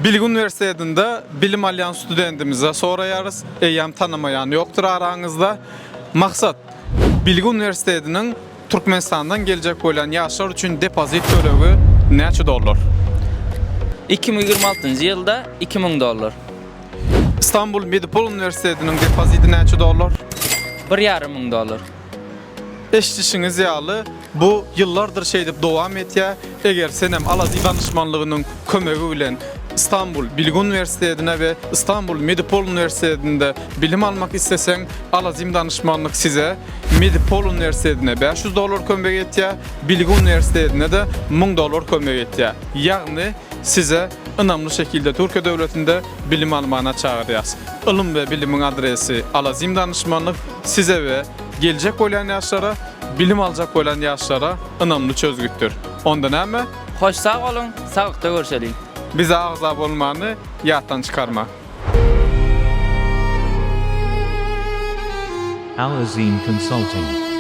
Bilgi uniwersitetinde bilim alýan studentimize soraýarys, eýýäm tanamaýan ýokdur araňyzda. Maksat, Bilgi uniwersitetiniň Türkmenistandan geljek bolýan ýaşlar üçin depozit tölegi näçe dollar? 2026-njy ýylda 2000 dollar. Istanbul Medipol uniwersitetiniň depoziti näçe dollar? Bir ýarym müň dollar. Eşidişiňiz ýaly, bu ýyllardyr şeýdip dowam etýär. Eger senem Alazi danyşmanlygynyň kömegi bilen Istanbul Bilgi uniwersitetine we Istanbul Medipol uniwersitetinde bilim almak isleseň, Alazim danyşmanlyk size Medipol uniwersitetine 500 dollar kömek etýär, Bilgi uniwersitetine-de 1000 dollar kömek etýär. Ýagny size ynamly şekilde Türkiýe döwletinde bilim almana çagyrýas. Ylym we bilimiň adresi Alazim danyşmanlyk size we geljek bolýan ýaşlara, bilim aljak bolan ýaşlara ynamly çözgütdir. Onda näme? Hoş sag boluň, saglykda görşeliň. Bize agza bolmany ýatdan çykarma. Alazim Consulting.